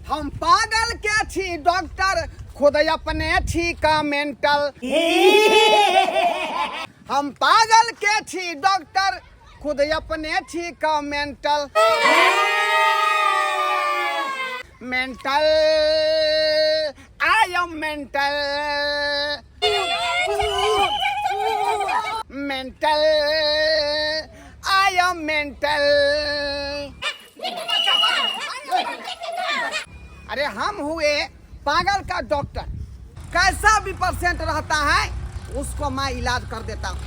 हम पागल के छी डॉक्टर, खुद अपने छी का मेंटल। हम पागल के छी डॉक्टर, खुद अपने छी का mental. Mental, I am mental. Mental, I am mental. अरे हम हुए पागल का डॉक्टर, कैसा भी पेशेंट रहता है उसको मैं इलाज कर देता हूँ।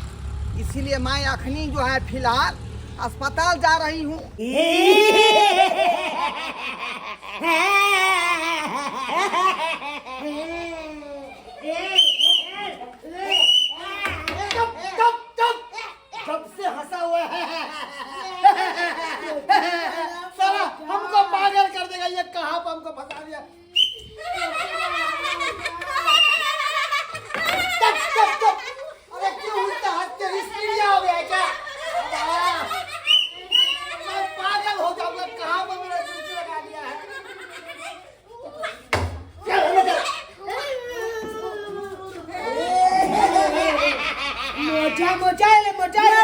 इसीलिए मैं अखनी जो है फिलहाल अस्पताल जा रही हूँ। चुप चुप चुप, कब से हंसा हुआ है साला, हमको पागल कर देगा ये। कहाँ पर हमको फंसा दिया? चुप चुप चुप। अरे क्यों उल्टा हंसते? हिस्टीरिया हो गया क्या? मैं पागल हो जाऊंगा। कहाँ पर मेरा चूचू लगा दिया है? चल अंदर चल। मोजा मोजा ले, मोजा ले,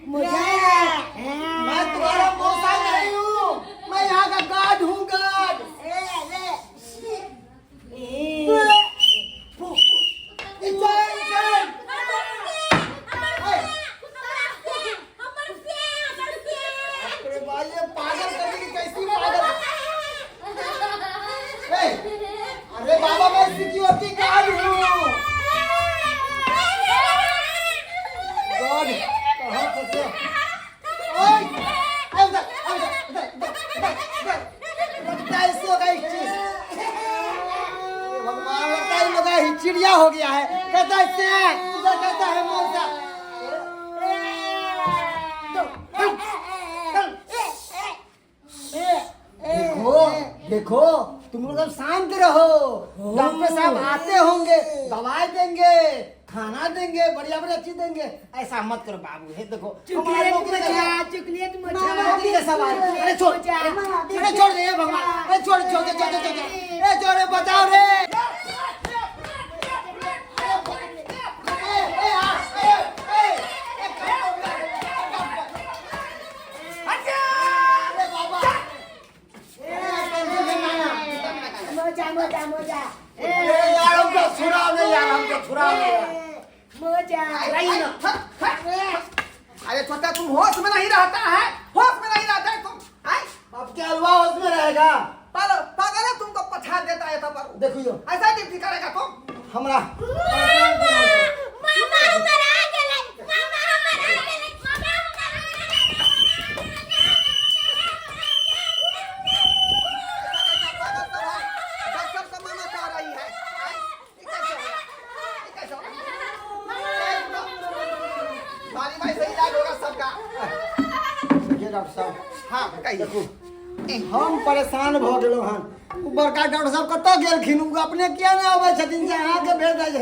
मोजा। मैं तुम्हारा मौसा नहीं हूँ, मैं यहाँ का गार्ड हूँ, गार्ड। चल चल। अरे भाई, ये पागल करने की कैसी पागल। ए, अरे बाबा, मैं सिक्योरिटी गार्ड हूँ, गार्ड। कहाँ फंसे? ओए, आ उधर, आ उधर, उधर, उधर, उधर, उधर। लगता है इससे होगा एक चीज। हे भगवान, लगता है इन लोग का चिड़िया हो गया है। कहता है से, इधर कहता है मौसा। चल, चल, चल। देखो देखो, तुम लोग सब शांत रहो। डॉक्टर साहब आते होंगे, दवाई देंगे, खाना देंगे, बढ़िया बढ़िया चीज देंगे। ऐसा मत करो बाबू। हे देखो, हमारे चॉकलेट नौकरी का मोजा, चॉकलेट मोजा। नौकरी का सवाल। अरे छोड़, अरे छोड़ दे, हे भगवान। अरे छोड़ छोड़ छोड़ छोड़ छोड़, ए छोड़ रे, बचाओ रे। ए, ए, आ, ए, ए, ए, अरे बाबा, ए, टेंशन नहीं माना। मोजा मोजा मोजा। अरे यार, हमको छुड़ाओ नहीं यार, हमको छुड़ाओ नहीं यार। मोजा। अरे छोटा, तुम होश में नहीं रहता है, होश में नहीं रहता है तुम। आय? अब क्या हलवा होश में रहेगा? पागल पागल है, तुमको पछाड़ देता है तब पर। देखो यो। ऐसा ड्यूटी करेगा तुम? हमरा मामा हमर आ गेलै, मामा हमर आ गेलै, मामा हमर आ पागल सब है, डॉक्टर को मामा कह रही है। आय? ये कैसे होगा? ये कैसे होगा? बारी बारी से इलाज होगा सबका। देखिए डॉक्टर साहब। हाँ, कहिए। देखू, हम परेशान भऽ गेलहुँ हन। ओ बड़का डॉक्टर साहब कतऽ गेलखिन? ओ अपने किया नहि अबै छथिन जे अहाँके भेज दै छै?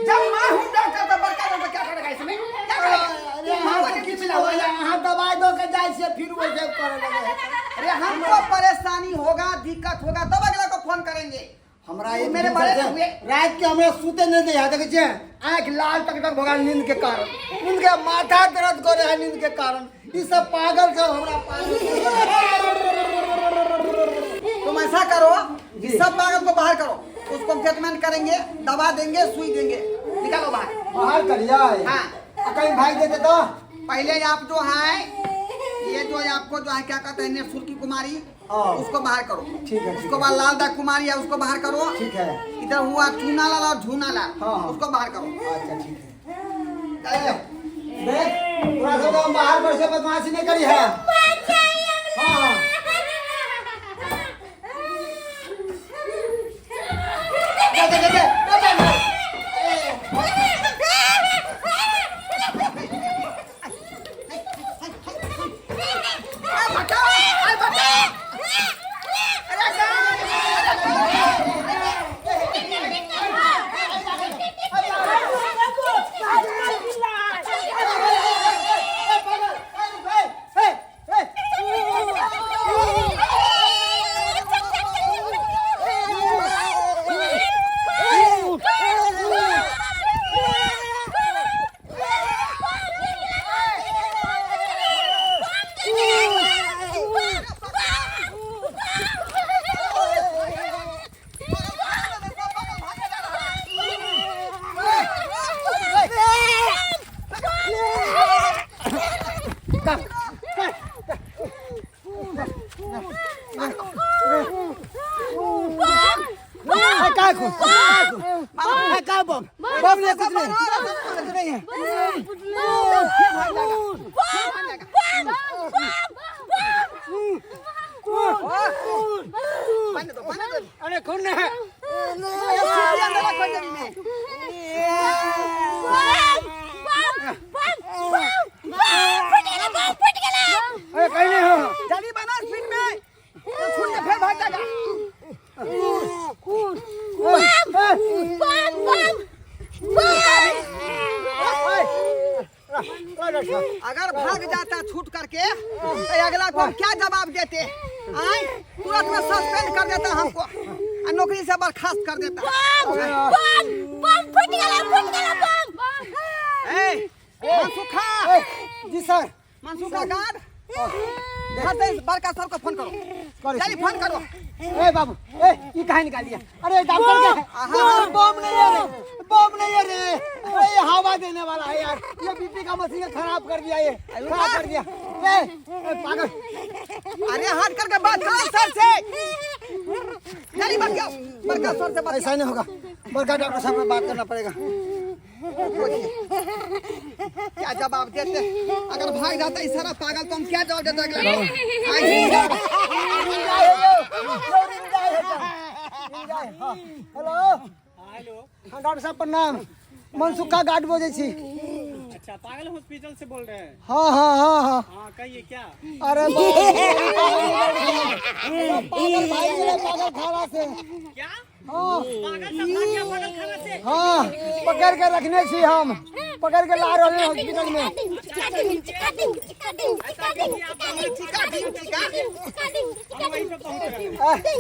जब मैं हूँ डॉक्टर तो बड़का डॉक्टर क्या करेगा इसमें? क्या करेगा? अरे अहाँ से किछु नहि होइए। अहाँ दवाइ दऽ के जाइ छियै, फिर वैसे करऽ लगै है। अरे हमको परेशानी होगा, दिक्कत होगा, तब अगला को फोन करेंगे। हमरा एक मेरे दिन बड़े से हुए। रात के हमरा सुते नहीं दै है। देखै छियै, आँखि लाल टक टक भऽ गेल नींद के कारण। नींद के माथा दर्द करे है नींद के कारण। ई सब पागल सब हमरा पागल। तुम ऐसा करो कि सब पागल को बाहर करो, उसको ट्रीटमेंट करेंगे, दवा देंगे, सुई देंगे। निकालो बाहर। बाहर करिए? हाँ। आ कहीं भाग जेतै तो? पहले आप जो है, ये जो आपको जो है, क्या कहते हैं, सुर्खी कुमारी, हाँ। उसको बाहर करो। ठीक है, ठीक उसको है। बाद लालदा कुमारी है, उसको बाहर करो। ठीक है। इधर हुआ चूना लाल और झूना लाल, हाँ, हाँ। उसको बाहर करो। अच्छा, ठीक है। ए, देख, तोरा सब हम बाहर पर से बदमाशी नहीं करी है। हाँ, जा जा जा जा जा जा। अरे बचाओ, अरे बचाओ, अरे ए, पागल, ए, ए, ए, ए, का खून है का बम बम नहीं, कुछ नहीं, कुछ नहीं है। पानी दो, पानी दो। अरे खून नहीं है। अरे सीटी अंदर रखो जमीन में। अरे कहीं नहीं हो। जल्दी बना स्पीड में, तो छूट के फिर भाग जाएगा। अगर भाग जाता छूट करके तो अगला को हम क्या जवाब देते? आए तुरंत में सस्पेंड कर देता हमको और नौकरी से बर्खास्त कर देता। ए मनसुखा। जी सर। मनसुखा गार्ड, घर से बड़का सर को फोन करो, जल्दी फोन करो। ए बाबू, ए ये कहाँ निकाल दिया? अरे डॉक्टर के बम बम नहीं है रे, बम नहीं है रे। अरे ये हवा देने वाला है यार, ये बीपी का मशीन खराब कर दिया, ये खराब कर दिया। ए, ए पागल। अरे हाथ करके बात करो सर से, जल्दी बात करो बड़का सर से बात। ऐसा नहीं होगा, बड़का डॉक्टर साहब से बात करना पड़ेगा। क्या जवाब देते अगर भाग जाता है सारा पागल, तो हम क्या जवाब देते अगला? हेलो हेलो, हाँ डॉक्टर साहब प्रणाम, मनसुखा गार्ड बोले छी। अच्छा, पागल हॉस्पिटल से बोल रहे हैं? हाँ हाँ हाँ हाँ हाँ कहिए क्या? अरे पागल भाई पागल खाना से। क्या हाँ पागल सब भाग गया पागल खाना से? हाँ पकड़ के रखने छी, हम पकड़ के ला रहे हैं हॉस्पिटल में।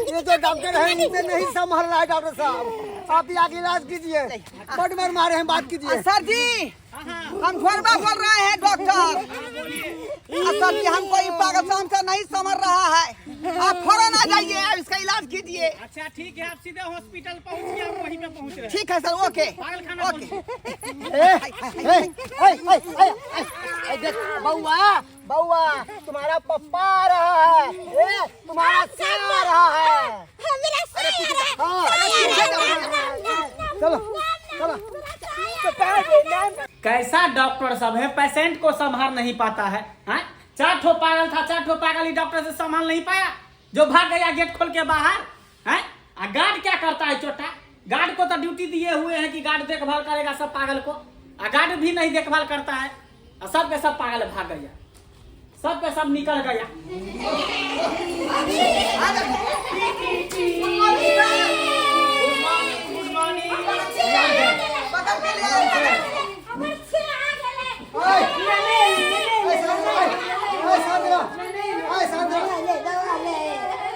ये जो डॉक्टर है इनसे नहीं संभल रहा है। डॉक्टर साहब आप ही आगे इलाज कीजिए, बड़ मार मारे हैं, बात कीजिए। सर जी हम घोरबा बोल रहे हैं डॉक्टर। सर जी हमको ये पागल से हमसे नहीं संभल रहा है, आप फौरन आ जाइए, आप इसका इलाज कीजिए। अच्छा ठीक है, आप सीधे हॉस्पिटल पहुंचिए, हम वहीं पे पहुंच रहे हैं। ठीक है सर, ओके पागल खाना ओके। देख बउआ बउआ, तुम्हारा पप्पा आ रहा है, ए, तुम्हारा सर आ रहा है। हाँ चलो चलो। कैसा डॉक्टर सब है, पेशेंट को संभाल नहीं पाता है। हाँ? चार ठो पागल था, चार ठो पागल ही डॉक्टर से संभाल नहीं पाया, जो भाग गया गेट खोल के बाहर। हैं? आ गार्ड क्या करता है चोटा? गार्ड को तो ड्यूटी दिए हुए हैं कि गार्ड देखभाल करेगा सब पागल को, आ गार्ड भी नहीं देखभाल करता है, आ सब के सब पागल भाग गया, सब के सब निकल गया। Good morning. पकड़ के ले आओ।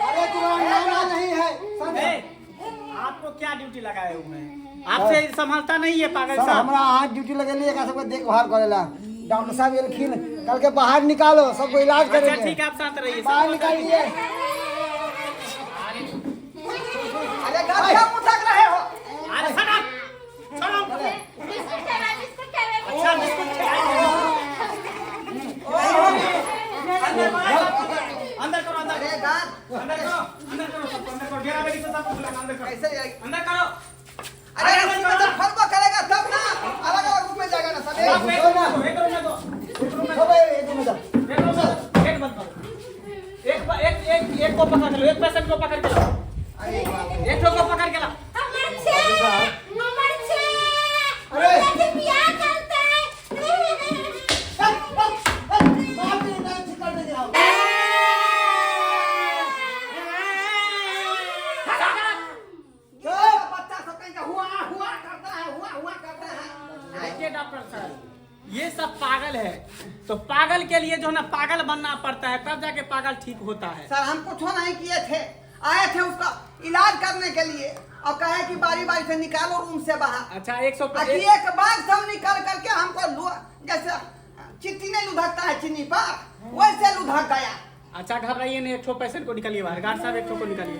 अरे तुम्हारा नाम नहीं है। ए, आपको क्या ड्यूटी लगाए हुए हैं? आपसे संभालता नहीं है पागल सर साहब। हमरा आज ड्यूटी लगेली है सबके देखभाल करेला। डॉक्टर साहब एलखिन कल के बाहर निकालो, सबको इलाज अच्छा करेंगे। ठीक है, आप साथ रहिए। बाहर निकालिए। अरे गार्ड क्या मुंह तक रहे हो? अरे shut up! छोड़ो। अच्छा बिस्कुट खिलाएंगे। अंदर करो, अंदर करो, अंदर अरे गार्ड अंदर करो, अंदर करो, सबको अंदर करो, घेरा बेरी से सबको बुलाना, अंदर करो, कैसे जाएगी? अंदर करो। अरे रस्सी में जब फलवा करेगा तब ना अलग अलग रूप में जाएगा ना सब। आप एक रूम में दो, एक रूम में दो, एक रूम में दो, हो भाई, एक मिनट। एक रूम में दो, गेट बंद करो। एक एक एक एक को पकड़ के लो, एक पेशेंट को पकड़ के लो, एक ठो को पकड़ के लो। बाप रे, नाम से कर दे आओ। बच्चा सब कहीं का हुआ हुआ करता है, हुआ हुआ करता है। देखिए डॉक्टर सर, ये सब पागल है, तो पागल के लिए जो है ना पागल बनना पड़ता है, तब जाके पागल ठीक होता है। सर हम कुछ नहीं किए थे, आए थे उसका इलाज करने के लिए और कहे कि बारी बारी से निकालो रूम से बाहर। अच्छा 100 ताकि एक बार सब निकाल करके हमको जैसे चिट्टी नहीं लुधकता है चीनी पर, वैसे लुधक गया। अच्छा घबराइए नहीं, एक ठो पेशेंट को निकालिए बाहर। गार्ड साहब एक ठो को निकालिए।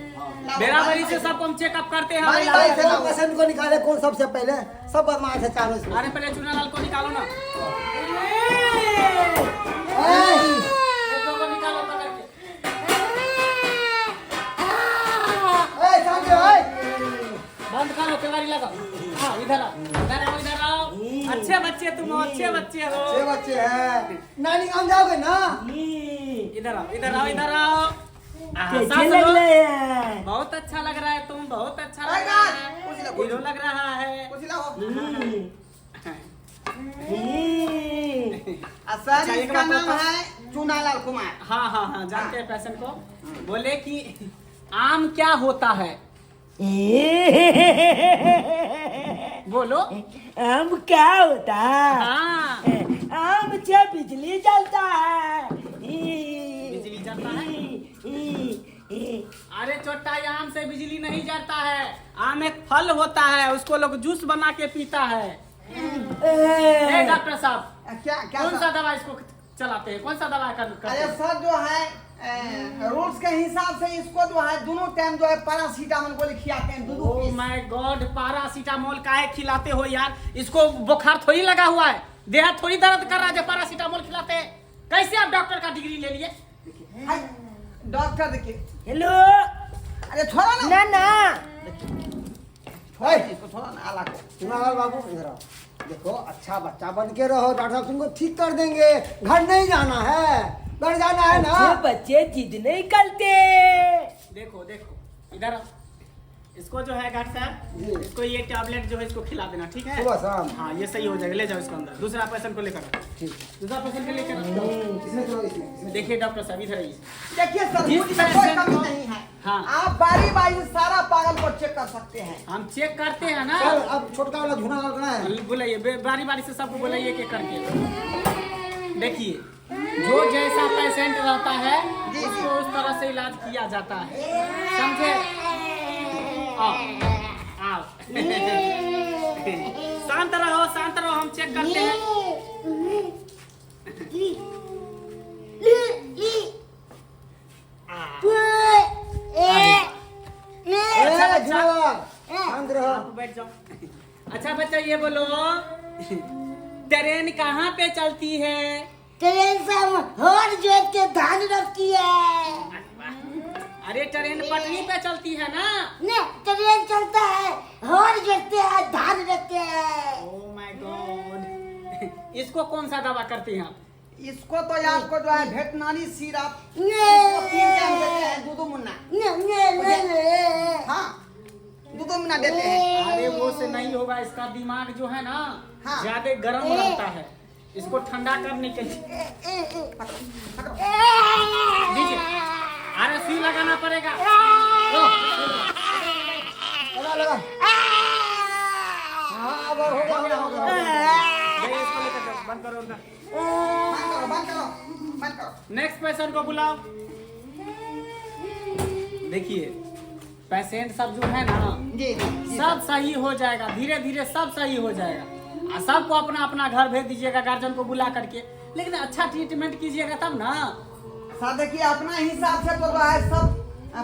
बेराबरी से सबको हम चेकअप करते हैं। बारी बारी से कौन पेशेंट को निकाले, कौन सबसे पहले? सब बदमाश है चारों इसमें। अरे पहले चुनालाल को निकालो ना। ए, एक ठो को निकालो पकड़ के। ए, शांत रहो, ए। बंद करो, केवाड़ी लगाओ। आओ इधर आओ, इधर आओ, इधर आओ। अच्छे बच्चे तुम हो, अच्छे बच्चे हो। अच्छे बच्चे हैं। नानी गाँव जाओगे ना? इधर आओ, इधर आओ, इधर आओ। कैसे सांस लग लो। रहे हैं? बहुत अच्छा लग रहा है, तुम बहुत अच्छा लग अरे रहा यार, है, कुछ लाओ, हीरो लग रहा है। कुछ लाओ। सर अच्छा, एक इसका बात नाम बताओ। है चुनालाल कुमार। हाँ हाँ हाँ, जानते हैं पेशेंट को। बोले कि आम क्या होता है? बोलो। आम क्या होता है? हाँ, आम से बिजली जलता है। बिजली जलता है? अरे छोटा, ये आम से बिजली नहीं जलता है। आम एक फल होता है, उसको लोग जूस बना के पीता है। ए डॉक्टर साहब, क्या क्या कौन सर? सा दवा इसको चलाते हैं? कौन सा दवा करते अरे हैं? सर जो है रूल्स के हिसाब से इसको जो है दोनों टाइम जो है पैरासीटामोल गोली खिलाते हैं, दो ओ piece. My God, paracetamol काहे खिलाते हो यार? इसको बुखार थोड़ी लगा हुआ है, देह थोड़ी दर्द कर रहा है जो पैरासीटामोल खिलाते हैं। कैसे आप डॉक्टर का डिग्री ले लिए? हाय, डॉक्टर देखिए। हेलो। अरे छोड़ो ना, ना ना, छोड़ो इसको, छोड़ो ना आला को। चुनालाल बाबू इधर आओ। देखो अच्छा बच्चा बन के रहो, डॉक्टर साहब तुमको ठीक कर देंगे। घर नहीं जाना है, घर जाना है ना। अच्छे बच्चे जिद नहीं करते। देखो देखो, इधर आओ। इसको जो है डॉक्टर साहब, जी। इसको ये टैबलेट जो है इसको खिला देना, ठीक है? सुबह शाम। हाँ, ये सही हो जाएगा। ले जाओ इसको अंदर। दूसरा पेशेंट को लेकर आओ। ठीक। दूसरा पेशेंट को लेकर आओ। इसमें चलो, इसमें इसमें। देखिए डॉक्टर साहब, इधर आइए। देखिए सर, जिस मुझ में कोई पेशेंट कमी को- नहीं है। हाँ। आप बारी बारी से सारा पागल को चेक कर सकते हैं। हम चेक करते हैं ना। चल अब छोटका वाला झुना लाल कहाँ है? बुलाइए, बारी बारी से सबको बुलाइए के करके। देखिए जो जैसा पेशेंट रहता है जी, जी। उसको उस तरह से इलाज किया जाता है, समझे? आओ आओ, शांत रहो, शांत रहो, हम चेक करते हैं। ए, झुनालाल, शांत रहो। आप बैठ जाओ। अच्छा बच्चा ये बोलो, ट्रेन कहाँ पे चलती है? ट्रेन से हम हर जोत के धान रखती है। अरे ट्रेन पटरी पे चलती है ना। ने ट्रेन चलता है, हर जोतते हैं, धान रखते हैं। ओ my God, इसको कौन सा दवा करते हैं आप? इसको तो आपको जो है वेटनरी सिरप ने इसको 3 टाइम देते हैं, दूधू मुन्ना। ने ने ने ने। हाँ, दूधू मुन्ना देते हैं। अरे वो से नहीं होगा, इसका दिमाग जो है ना हाँ। ज्यादा गर्म रहता है, इसको ठंडा करने के लिए दीजिए। अरे सुई लगाना पड़ेगा। लो, लगा लगा। हाँ अब हो गया, हो गया, हो गया, हो गया। जाइए, इसको लेकर जाओ, बंद करो उधर। बंद करो, बंद करो, बंद करो। नेक्स्ट पेशेंट को बुलाओ। देखिए पेशेंट सब जो है ना, जी जी जी सब सही हो जाएगा, धीरे धीरे सब सही हो जाएगा। आ सबको अपना अपना घर भेज दीजिएगा गार्जियन को बुला करके, लेकिन अच्छा ट्रीटमेंट कीजिएगा तब ना। सर देखिए अपना हिसाब से तो जो है सब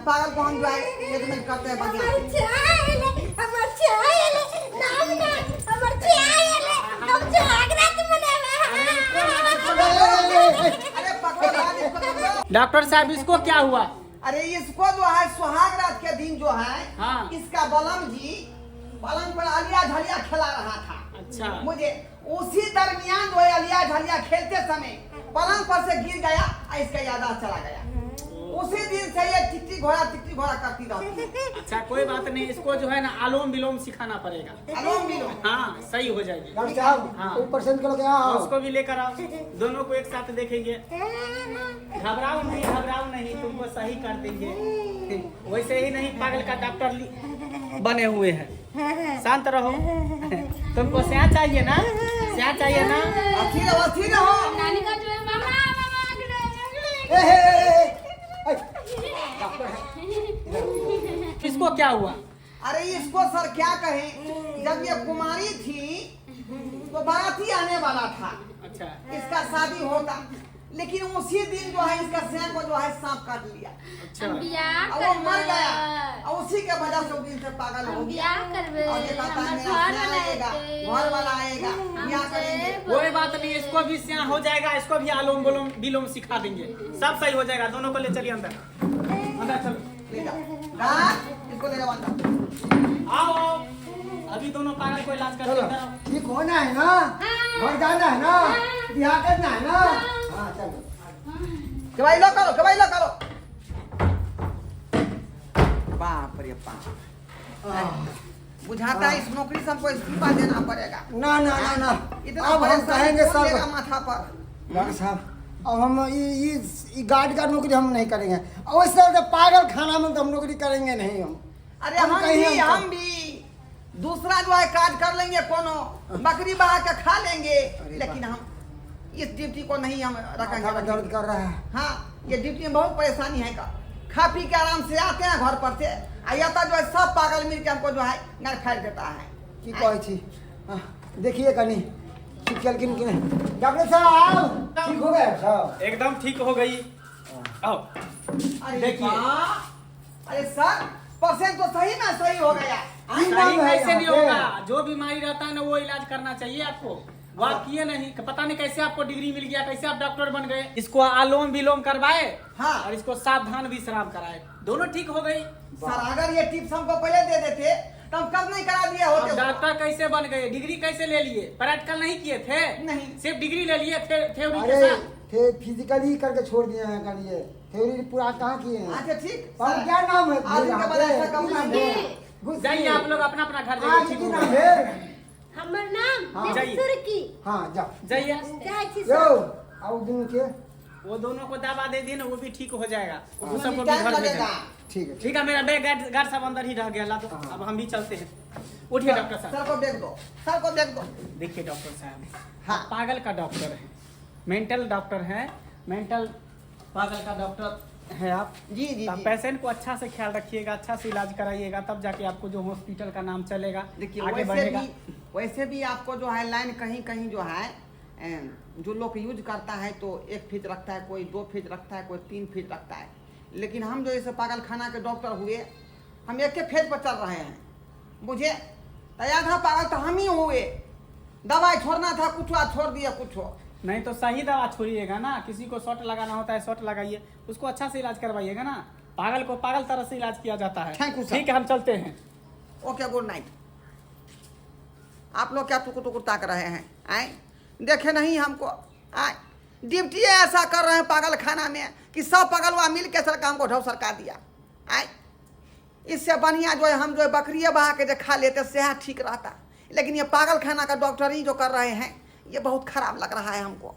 पागल को हम जो है ट्रीटमेंट करते हैं बढ़िया। हमर चायल, हमर चायल, नाम ना, हमर चायल, हम जागरात मनावे। अरे पकड़ो यार, इसको पकड़ो। डॉक्टर साहब इसको क्या हुआ? अरे इसको जो है सुहाग रात के दिन जो है, हाँ। इसका बलम जी पलंग पर अलिया झलिया खेला रहा था। अच्छा। मुझे उसी दरमियान जो है अलिया झलिया खेलते समय पलंग पर से गिर गया और इसका याददाश्त चला गया। उसी दिन से ये टिकटी घोड़ा करती रहती है। अच्छा कोई बात नहीं, इसको जो है ना आलोम विलोम सिखाना पड़ेगा। आलोम विलोम। हाँ सही हो जाएगी। डॉक्टर साहब हाँ। ऊपर से निकल के आओ। उसको भी लेकर आओ, दोनों को एक साथ देखेंगे। घबराओ नहीं, घबराओ नहीं, तुमको सही कर देंगे। वैसे ही नहीं पागल का डॉक्टर बने हुए हैं। शांत रहो। तुमको स्या चाहिए ना, स्या चाहिए ना। अथी रहो, अथी रहो। नानी का जो है मामा मामा अगले अगले। ए, ए, ए, ए, ए, इसको क्या हुआ? अरे इसको सर क्या कहें, जब ये कुमारी थी तो बाराती आने वाला था। अच्छा। इसका शादी होता, लेकिन उसी दिन जो है इसका स्या को जो है सांप काट लिया। अच्छा। बियाह और वो मर गया और उसी के वजह से उस दिन से पागल हो गया। बियाह करबे, और ये कहता है हमर मेरा घर स्या वाला आएगा, एते। घर वाला आएगा, बियाह करेंगे। कोई बात नहीं, इसको भी स्या हो जाएगा, इसको भी आलोम विलोम विलोम सिखा देंगे, सब सही हो जाएगा। दोनों को ले चलिए अंदर, अंदर चलो। ले जाओ, हाँ, इसको ले जाओ अंदर। आओ आओ। अभी दोनों पागल को इलाज करते चलो हैं, इधर आओ। ठीक होना है ना, घर जाना है ना, बिहार करना है ना। हाँ चलो। केवाई लो करो, केवाई लो करो। बाप रे बाप, बुझाता है इस नौकरी से हमको इस्तीफा देना पड़ेगा। ना ना ना ना, इतना अब हम परेशानी कहेंगे कौन सब लेगा माथा पर। डॉक्टर साहब अब हम ई गार्ड का नौकरी हम नहीं करेंगे। और वैसे तो पागल खाना में तो हम नौकरी करेंगे नहीं हम। अरे हम हम कहीं भी हम हम भी दूसरा जो है काज कर लेंगे, कोनो बकरी बहा के खा लेंगे, अरे लेकिन वाह। हम इस ड्यूटी को नहीं हम रखेंगे। माथा में दर्द कर रहा है। हाँ, ये ड्यूटी में बहुत परेशानी है का। खा पी के आराम से आते हैं घर पर से, आ या जो है सब पागल मिल के हमको जो है घर फाड़ देता है। की कहै छी? हाँ, देखिए कनी ठीक केलखिन कि नहीं। डॉक्टर साहब ठीक हो गए साहब? एकदम ठीक हो गई। आओ अरे देखिए। वाह! अरे सर परसेंट तो सही ना सही हो गया। की सही नाम है कैसे यहाँ नहीं पे? होगा? जो बीमारी रहता है ना वो इलाज करना चाहिए आपको। वो आप किए नहीं, पता नहीं कैसे आपको डिग्री मिल गया, कैसे आप डॉक्टर बन गए। इसको आलोम विलोम करवाए, हाँ। और इसको सावधान विश्राम कराए, दोनों ठीक हो गई। सर अगर ये टिप्स हमको पहले दे देते तो हम कब नहीं करा दिए अब होते। डॉक्टर कैसे बन गए, डिग्री कैसे ले लिए? प्रैक्टिकल नहीं किए थे? नहीं। सिर्फ डिग्री ले लिए थ्योरी के अरे साथ। थे फिजिकली करके छोड़ दिए हैं करिए, थ्योरी पूरा कहाँ किए हैं? अच्छा ठीक। पर क्या नाम है? आज के बाद ऐसा कम की नाम नहीं। है? गुस्सी। जाइए आप लोग अपना अपना घर आज जाइए, ठीक की हो नाम गया। है? हमर नाम हाँ। जाइए। सुरकी। हाँ जा। जाइए। जाइ छी यो सर। आओ दुनू के वो दोनों को दवा दे दिए ना, वो भी ठीक हो जाएगा। वो उसमें सबको भी टाइम घर लगेगा। भेजेंगे। ठीक है ठीक है, मेरा बैग गार्ड गार्ड साहब अंदर ही रह गया, ला दो। हाँ। अब हम भी चलते हैं। उठिए डॉक्टर साहब। सर को देख दो, सर को देख दो। देखिए डॉक्टर साहब, हाँ। आप पागल का डॉक्टर है, मेंटल डॉक्टर है, मेंटल पागल का डॉक्टर है आप। जी जी तो आप जी। पेशेंट को अच्छा से ख्याल रखिएगा, अच्छा से इलाज कराइएगा, तब जाके आपको जो हॉस्पिटल का नाम चलेगा, देखिए आगे वैसे बढ़ेगा। भी वैसे भी आपको जो है लाइन कहीं कहीं जो है जो लोग यूज करता है तो 1 फीट रखता है, कोई 2 फीट रखता है, कोई 3 फीट रखता है। लेकिन हम जो इसे पागल खाना के डॉक्टर हुए, हम एक फेज पर चल रहे हैं। मुझे तैयार था पागल तो हम ही हुए, दवाई छोड़ना था कुछ आ छोड़ दिया कुछ। नहीं तो सही दवा छोड़िएगा ना, किसी को शॉट लगाना होता है शॉट लगाइए, उसको अच्छा से इलाज करवाइएगा ना। पागल को पागल तरह से इलाज किया जाता है। Thank you, sir. ठीक है, हम चलते हैं। Okay good night. आप लोग क्या टुकुर टुकुर ताक रहे हैं? आए देखे नहीं हमको? आए ड्यूटी ऐसा कर रहे हैं पागल खाना में कि सब पगलवा मिल के सरकार हमको ढो सरका दिया। आए इससे बढ़िया जो है हम जो है बकरिए बहा के जो खा लेते सेहत ठीक रहता, लेकिन ये पागल खाना का डॉक्टर ही जो कर रहे हैं ये बहुत खराब लग रहा है हमको।